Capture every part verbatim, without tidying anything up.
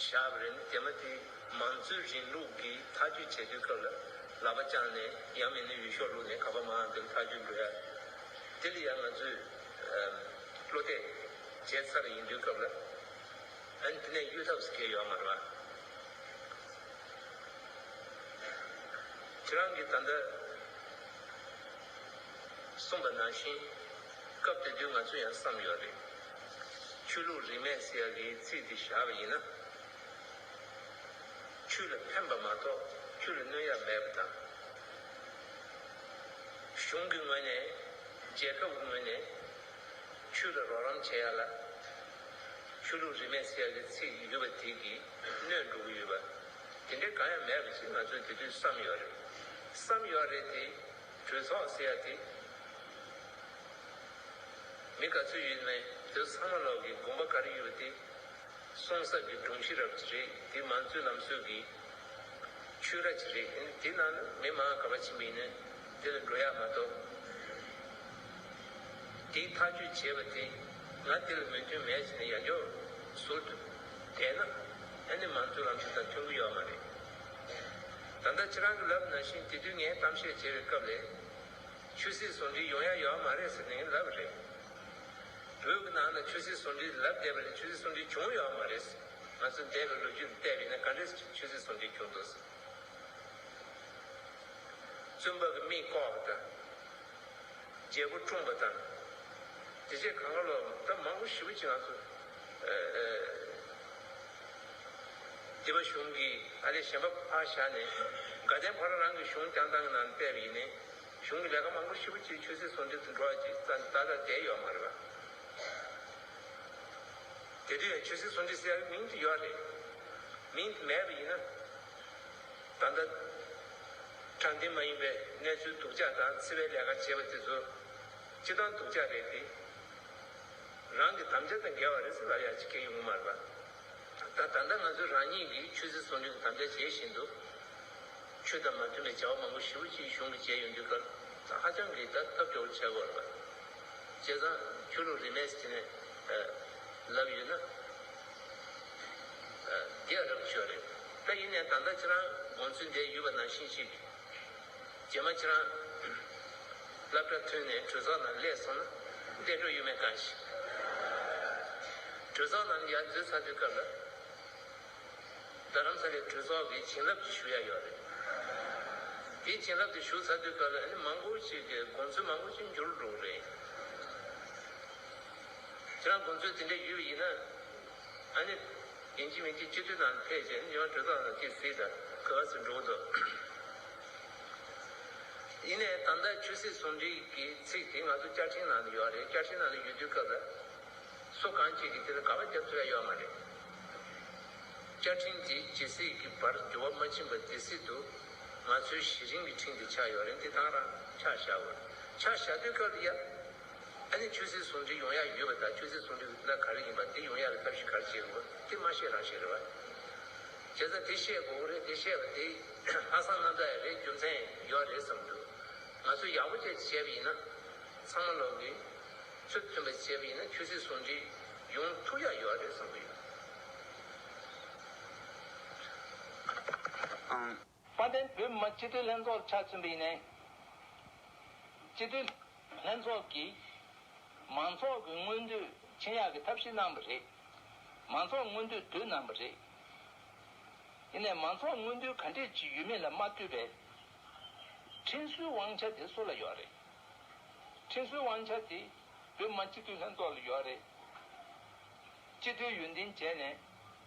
བཞག་པ་རེད། དེ་མ་དེ་མང་གཙོའི་རིང་ལུགས་ཀྱི་ཐག་གཅོད་བྱེད་དུས་སྐབས་ལ་ལག་པ་བརྐྱངས་ནས་ཡང་མིན་ན་འོས་ཤོག་བླུགས་ནས་ག་པ་མང་དེ་ལ་ཐག་གཅོད་འགྲོ་ཡ། དེ་ལ་ཡང་ང་ཚོས་བློ་གཏད་བྱས་ཚར་ཡིན་དུས་སྐབས་ལ་ཨ་ནི་དེ་ནས་གཡོལ་ཐབས་སུ་གལ་ཡོད་མ་རེད་བ། ཁྱེད་རང་གིས་ད་ལྟ་གསུངས་པ་ནང་བཞིན་སྐབས་དེ་དུས་ང་ཚོ་ཡང་བསམ་ཡོད་རེད། ཆོས་ལུགས་རིས་མེད་ཟེར་ཡ་གི་ཚིག་དེ་བཞག་པ་ཡིན་ན། ཆོས་ལ་ཕན་པ་མ་གཏོགས་ཆོས་ལ་གནོད་ཡ་མེད་པ་དང་། གཞུང་གི་ངོས་ནས་རྒྱལ་ཁབ་ཀྱི་ངོས་ནས་ཆོས་ལ་རོགས་རམ་བྱེད་ཡ་ལ་ཆོས་ལུགས་རིས་མེད་ཟེར་ཡ་གི་ཚིག་ཡོད་པ་དེ་གིས་གནོད་འགྲོ་གི་ཡོད་པ་དེ་འདྲའི་གང་ཡང་མེད་པ་ཞིག་ང་ཚོས་དེ་དུས་བསམ་ཡོད་རེད། བསམ་ཡོད་རེད་དེ་གྲོས་ཚོགས་ཟེར་ཡ་དེ་མི་ག་ཚོད་ཡོད་མེད་དེ་ཚང་མ་ལོག་གི་དགོངས་པ་ག་རེ་ཡོད་པ་དེ། སོང་ས་གི་སྒྲོམ་གཞི་རབ་ཅིག་རེད། དེ་མང་གཙོའི་ལམ་སྲོལ་གྱི་ཆོས་ར་ཅིག་རེད། དེ་ནང་ལ་མི་མང་ག་པར་ཕྱིན་པ་ཡིན་ནའི་དེ་ལ་འགྲོ་ཡག་མ་གཏོགས། དེའི་ཐག་གཅོད་བྱས་པ་དེ་ང་དེ་ལ་མོས་མཐུན་མེད་ཟེར་ནས་ཡང་བསྐྱར་ཟུར་དུ་བསྡད་ན་ཨ་ནི་མང་གཙོའི་ལམ་སྲོལ་དང་མཐུན་གྱི་ཡོད་མ་རེད། ད་ལྟ་ཁྱེད་རང་གིས་ལབ་ནང་བཞིན་དེ་དུས་ངས་གཏམ་བཤད་བྱས་པའི་སྐབས་ལ་ཆོས་སྲིད་ཟུང་འབྲེལ་ཡོང་ཡག་ཡོད་མ་རེད་ཟེར་ནས་ལབ་པ་རེད། བོད་ཀྱི་ནང་ལ་ཆོས་སྲིད་ཟུང་འབྲེལ་ལབ་བསྡད་པ་ལས་ཆོས་སྲིད་ཟུང་འབྲེལ་བྱུང་ཡོད་མ་རེད། ང་ཚོ་འདས་པའི་ལོ་རྒྱུས་ལ་བལྟས་པ་ཡིན་ན་ག་འདྲས་ཆོས་སྲིད་ཟུང་འབྲེལ་བྱུང་འདུག་བཙུན་པ་གི་མིག་བཀོག་པ་དང་། རྒྱལ་པོ་བཀྲོངས་པ་དང་། དེ་རྗེས་གང་ག་ལོ་ད་མང་པོ་ཞེ་པོ་ཅིག་ང་ཚོ་ཨ་ཨ་སྡེ་པ་གཞུང་གིས་ཨ་ལས་གཞན་པ་ཕར་བཞག་ནས་དགའ་ལྡན་ཕོ་བྲང་རང་གི་གཞུང་བསྐྱངས་སྟངས་ཀྱི་ནང་བལྟས་པ་ཡིན་ནའི། གཞུང་གི་ལས་ཀ་མང་པོ་ཞེ་པོ་ཅིག་ཆོས་སྲིད་ཟུང་འབྲེལ་དུ་འགྲོ་བ་ཅིག་ཙམ་ཏག་ཏག་བསྡད་ཡོད་མ་རེད་པ། དེ་དུས་ཡང་ཆོས་སྲིད་ཟུང་འབྲེལ་ཟེར་ཡག་མིང་དེ་ཡོད་རེད། མིང་དེ་མེད་པ་ཡིན་ན། ད་ལྟ་དྲང་བདེན་མ་ཡིན་པའི་གནས་ཚུལ་སྡུག་ཅག་དང་འཚེ་བའི་ལས་ཀ་བྱེད་པ་དེ་ཚོ་སྤྱིར་བཏང་སྡུག་ཅག་རེད་དེ། རང་གི་དམ་བཅའ་དང་འགལ་བ་རེད་ཟེར་ལབ་ཡག་ཅིག་སྐྱེ་ཡོང་གི་མ་རེད་པ། ད་ད་ལྟ་ང་ཚོས་རང་ཉིད་ཀྱིས་ཆོས་སྲིད་ཟུང་འབྲེལ་གྱི་དམ་བཅའ་བྱེད་བཞིན་དུ། ཆོས་དང་མ་མཐུན་པའི་བྱ་བ་མང་པོ་ཞེ་པོ་ཅིག་གཞུང་གིས་བྱས་ཡོང་དུས་སྐབས་ཧ་ཅང་གི་ད་ཐབས་སྐྱོ་བོ་ཆགས་ཀྱི་ཡོད་རེད་པ། བྱས་ཙང་ཆོས་ལུགས་རིས་མེད་ཟེར་ནས་ལབ་ཡོད་ན་འདི་ཡང་རབ་ཆོས་རེད། ད་ཡིན་ནའི་ད་ལྟ་ཁྱེད་རང་དགོངས་ཚུལ་འདི་ཡོད་པ་ནང་བཞིན་ཞིག་རྗེས་མ་ཁྱེད་རང་སློབ་གྲྭ་ཐོན་ནས་གྲོས་ཚོགས་ནང་སླེབས་སོང་ན་བསྡད་འགྲོ་ཡོད་མེད་གང་ཤེས། གྲོས་ཚོགས་ནང་ཡར་འཛུལ་ཚར་དུས་སྐབས་ལ། རྡ་རམ་ས་ལའི་གྲོས་ཚོགས་ཀྱི་བྱིན་རླབས་ཅིག་ཞུ་ཡ་ཡོད་རེད། དེའི་བྱིན་རླབས་དེ་ཞུ་ཚར་དུས་སྐབས་ལ་ཨ་ནི་མང་པོ་ཞིག་གི་དགོངས་ཚུལ་མང་པོ་ཞིག་འགྱུར་འགྲོ་གི་རེད། ཁྱེད་རང་དགོངས་ཚུལ་དེ་འདྲ་ཡོད་པ་ཡིན་ན། ཨ་ནི་ཡིན་གཅིག་མིན་གཅིག་སྤྱི་འཐུས་ནང་ཕེབས་བྱས་ཨ་ནི་ཡང་གྲོས་ཚོགས་ནང་སྐད་གཟིགས་དང་ག་པར་ཟེར་འགྲོ་གི་འདུག་ཡིན་ནའི་ད་ལྟ་ཆོས་སྲིད་ཟུང་འབྲེལ་གྱི་ཚིག་དེ་ང་ཚོ་བཅའ་ཁྲིམས་ནང་ལ་ཡོད་རེད། བཅའ་ཁྲིམས་ནང་ལ་ཡོད་དུས་སྐབས་ལ། སུ་གང་ཅིག་གིས་དེ་ལ་དགག་པ་རྒྱག་ཐུབ་ཡ་ཡོད་མ་རེད། བཅའ་ཁྲིམས་དེ་ཇི་སྲིད་ཀྱི་བར་འགྱུར་བ་མ་ཕྱིན་པ་དེ་སྲིད་དུ་ང་ཚོའི་གཞི་རིམ་གྱི་ཁྲིམས་དེ་ཆགས་ཡོད་རེད། འདི་དང་རང་ཆ་བཞག་དགོས། ཆ་བཞག་དུས་སྐབས་དེ་ཡ། ཨ་ནི་ཆོས་སྲིད་ཟུང་འབྲེལ་ཡོང་ཡ་ཡོད་པ་དང་ཆོས་སྲིད་ཟུང་འབྲེལ་ལ་ག་རེ་ཡིན་པ་དེ་ཡོང་ཡ་ལ་ཐབས་ཤེས་ག་རེ་བྱེད་དགོས་དེ་མ་ཤེས་རང་ཤེས་རེད་བ། བྱས་ཙང་དེ་ཤེས་དགོས་རེད། དེ་ཤེས་པ་དེ་ཧང་སང་རྣམ་དག་ཡ་རེད། རྒྱུ་མཚན་ཡོད་རེད་བསམ་འདུག་ང་ཚོས་ཡག་པོ་བྱས་བྱས་པ་ཡིན་ན་ཚང་མ་ལོག་གི་ཚུལ་མཐུན་པ་བྱས་པ་ཡིན་ན་ཆོས་སྲིད་ཟུང་འབྲེལ་ཡོང་ཐུབ་ཡ་ཡོད་རེད་བསམ་གྱི་ཡོད། ཨང་། དཔལ་ལྡན་བོད་མི་མང་སྤྱི་འཐུས་ལྷན་ཚོགས་ཆ་མཚོན་པ་ཡིན་ནའི། སྤྱི་འཐུས་ལྷན་ཚོགས་ཀྱིས་མང་ཚོགས་ཀྱི་མངོན་འདོད་ཕྱིན་ཡག་གི་ཐབས་ཤེས་གནང་བ་རེད། མང་ཚོགས་མངོན་འདོད་བསྡུས་གནང་བ་རེད། ཡིན་ནའི་མང་ཚོགས་མངོན་འདོད་ག་འདྲས་ཅིག་ཡོད་མེད་ལ་མ་ལྟོས་པའི་ཁྲིམས་སྲོལ་དབང་ཆ་དེ་སུ་ལ་ཡོད་རེད། ཁྲིམས་སྲོལ་དབང་ཆ་དེ་བོད་མི་མང་སྤྱི་འཐུས་ལྷན་ཚོགས་ལ་ཡོད་རེད། སྤྱི་འཐུས་ཡོན་ཏན་བྱས་ནས་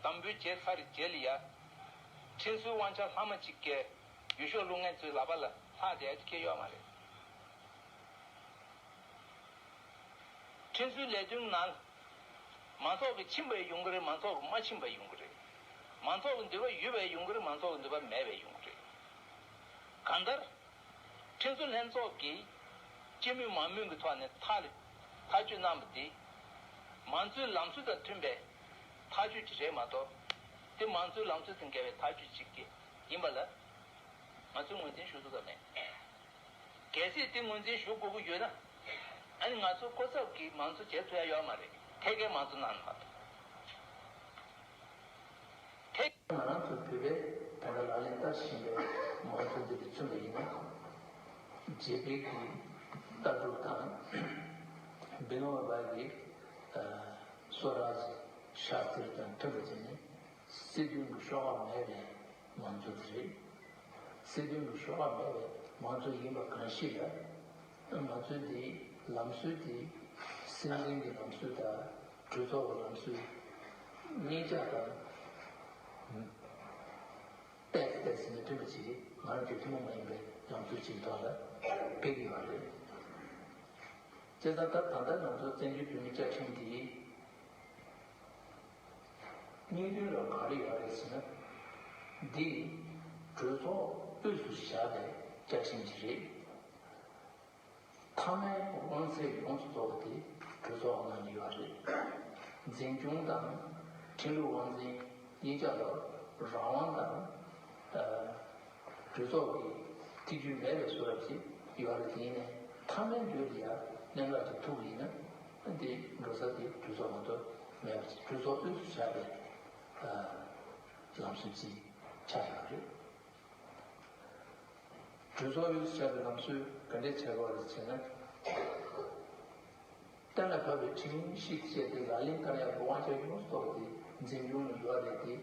དམ་འབུལ་བྱས་ཚར་རྗེས་ལ་ཡ། ཁྲིམས་སྲོལ་དབང་ཆ་ལྷག་མ་གཅིག་བཀལ། འོས་ཤོག་བླུག་མཁན་ཚོའི་ལག་པ་ལ་ལྷག་བསྡད་ཡ་ཅིག་ཡོད་མ་རེད། ཁྲིམས་སྲོལ་ལས་དོན་ནང་མང་ཚོགས་ཀྱི་ཕྱིན་པ་ཡོང་གི་རེད། མང་ཚོགས་ཀྱི་མ་ཕྱིན་པ་ཡོང་གི་རེད། མང་ཚོགས་ཀྱི་འདོད་པ་ཡོད་པའི་ཡོང་གི་རེད། མང་ཚོགས་ཀྱི་འདོད་པ་མེད་པའི་ཡོང་གི་རེད། གང་ལྟར། ཁྲིམས་བཟོ་ལྷན་ཚོགས་ཀྱིས་སྤྱི་མོས་མང་མོས་ཀྱི་ཐོག་ནས་ཐག་ལ་ཐག་གཅོད་གནང་བ་དེ་མང་གཙོའི་ལམ་སྲོལ་དང་མཐུན་པའི་ཐག་གཅོད་ཅིག་རེད་མ་གཏོགས་དེ་མང་གཙོའི་ལམ་སྲོལ་དང་འགལ་བའི་ཐག་གཅོད་ཅིག་ཡིན་པ་ལ་ང་ཚོས་ངོས་འཛིན་ཞུ་ཐུབ་ཀྱི་མེད། གལ་སྲིད་དེ་ངོས་འཛིན་ཞུ་དགོས་ཀྱི་ཡོད་ན་ཨ་ནི་ང་ཚོ་སྐུ་ཚབ་ཀྱིས་མང་གཙོ་བྱེད་ཐུབ་ཡ་ཡོད་མ་རེད། ཐད་ཀའི་མང་གཙོ་གནང་ནས་མ་གཏོགས། པས་ད་ལྟ་ལག་ལེན་བསྟར་བཞིན་པའི་མང་གཙོ་འདི་ལ་མཚོན་པ་ཡིན་ན། རྒྱ་བལ་གྱི་ལྟ་གྲུབ་དང་། སྦི་ནོ་བ་གི་སོ་ར་ཇི་ཤཱ་སྟྲི་དང་མཐུན་པ་བྱས་ནས་སྲིད་དོན་གྱི་ཤོག་ཁག་མེད་པའི་མང་གཙོ་དེ་རེད། སྲིད་དོན་གྱི་ཤོག་ཁག་མེད་པའི་མང་གཙོ་ཡིན་པ་གང་ཞིག་ལ། ང་ཚོའི་འདི་ལམ་སྲོལ་འདི་སྲིད་འཛིན་གྱི་ལམ་སྲོལ་དང་གྲོས་ཚོགས་ཀྱི་ལམ་སྲོལ་གཉིས་ཆ་དང་ཏོག་ཙམ་ཏོག་ཙམ་ནས་མཐུན་པ་ཅིག་ང་རང་ཚོའི་ཐུན་མོང་མ་ཡིན་པའི་ལམ་སྲོལ་ཅིག་ཐོག་ལ་ཕེབས་ཀྱི་ཡོད་རེད། བྱས་ཙང་ད་ད་ལྟ་ང་ཚོ་བཙན་བྱོལ་བོད་མིའི་བཅའ་ཁྲིམས་འདི་སྙིང་དོན་ལ་ག་རེ་ཡོད་རེད་ཟེར་ན། འདི་གྲོས་ཚོགས་དབུས་སུ་བཞག་པའི་བཅའ་ཁྲིམས་ཅིག་རེད། མཐའ་མའི་དབང་ཚད་ཡོངས་སུ་རྫོགས་པ་དེ་གྲོས་ཚོགས་ནང་ལ་ཡོད་རེད། འཛིན་སྐྱོང་དང་ཁྲིམས་ལུགས་དབང་འཛིན་གཉིས་ཆ་ལ་རང་དབང་དང་། ཨ། གྲོས་ཚོགས་ཀྱི་ཐེ་ཇུས་མེད་པའི་བཟོ་འདྲ་ཅིག་ཡོད་རེད། དེ་ཡིན་ནའི་མཐའ་མའི་མདུན་ལ་ཡ་གནད་འགག་ཅིག་ཐུག་པ་ཡིན་ན། འདི་འགྲོ་ས་དེ་གྲོས་ཚོགས་མ་གཏོགས་མེད་པ་ཅིག་གྲོས་ཚོགས་དབུས་སུ་བཞག་པའི་ཨ་ལམ་སྲོལ་ཅིག་ཆགས་ཡོད་རེད། གྲོས་ཚོགས་དབུས་སུ་བཞག་པའི་ལམ་སྲོལ་ག་འདྲས་བྱས་པ་རེད་ཟེར་ན། གཏན་ལ་ཕབ་པའི་ཁྲིམས་གཞི་བཅས་དེ་ལག་ལེན་བསྟར་ཡག་གི་དབང་ཆ་ཡོངས་སུ་རྫོགས་པ་དེ་འཛིན་སྐྱོང་ལ་ཡོད་རེད་དེ།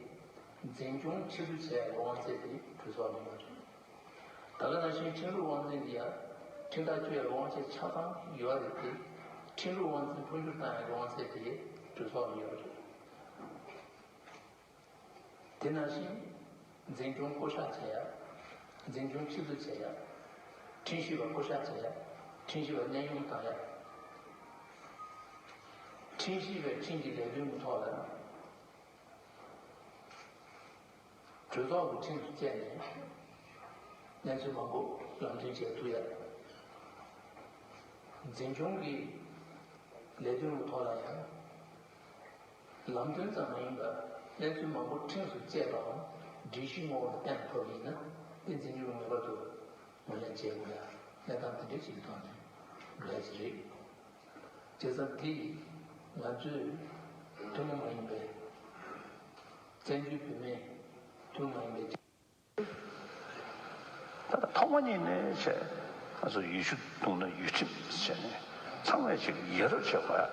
འཛིན་སྐྱོང་ཕྱིར་བསྡུ་བྱེད་ཡག་གི་དབང་ཚད་དེ་གྲོས་ཚོགས་ལ་ཡོད་རེད། ད་ག་ནང་བཞིན་ཁྲིམས་ལུགས་དབང་འཛིན་གྱི་ཡང་ཁྲིམས་ཐག་གཅོད་ཡག་གི་དབང་ཆ་ཆ་ཚང་ཡོད་རེད་དེ། ཁྲིམས་ལུགས་དབང་འཛིན་འཕོ་འགྱུར་བཏང་ཡག་གི་དབང་ཚད་དེ་གྲོས་ཚོགས་ལ་ཡོད་རེད། དེ་ནང་བཞིན་འཛིན་སྐྱོང་བསྐོ་གཞག་བྱེད་ཡག་འཛིན་སྐྱོང་ཕྱིར་བསྡུ་བྱེད་ཡག་ཁྲིམས་ཞིབ་པ་བསྐོ་གཞག་བྱེད་ཡག་ཁྲིམས་ཞིབ་པ་གནས་དབྱུང་བཏང་ཡག་ཁྲིམས་ཞིབ་པའི་ཁྲིམས་ཀྱི་ལས་དོན་གྱི་ཐོག་ལ། གྲོས་ཚོགས་ཀྱི་ཁྲིམས་སུ་བཅད་ནས་གནས་ཚུལ་མང་པོ་ལམ་སྟོན་བྱེད་ཐུབ་ཡ། འཛིན་སྐྱོང་གི་ལས་དོན་གྱི་ཐོག་ལ་ཡང་ལམ་སྟོན་ཙམ་མ་ཡིན་པར་གནས་ཚུལ་མང་པོ་ཁྲིམས་སུ་བཅད་པའམ་སྒྲིག་གཞི་ངོ་བོ་ལ་གཏན་ལ་ཕབ་ཡིན་ན། དེ་འཛིན་སྐྱོང་ངེས་པར་དུ་ངོས་ལེན་བྱེད་དགོས་ཡ་གནས་སྟངས་དེ་འདྲ་ཞིག་གི་ཐོག་ནས་འགྲོ་ཡ་ཞིག་རེད། བྱས་ཙང་དེ་ཡིས་ང་ཚོས་ཐུན་མོང་མ་ཡིན་པའི་བཙན་བྱོལ་བོད་མིའི་ཐུན་མོང་མ་ཡིན་པའི། ད་ལྟ་ཐོག་མ་ཉིད་ནས་བྱས། ང་ཚོ་ཡུལ་ཤུལ་བརྡུངས་ན་ཡུལ་ཁྲིམས་བྱས་ནས་ཚང་མས་ཅིག་ཡ་རབས་བྱེད་དགོས་ཡ།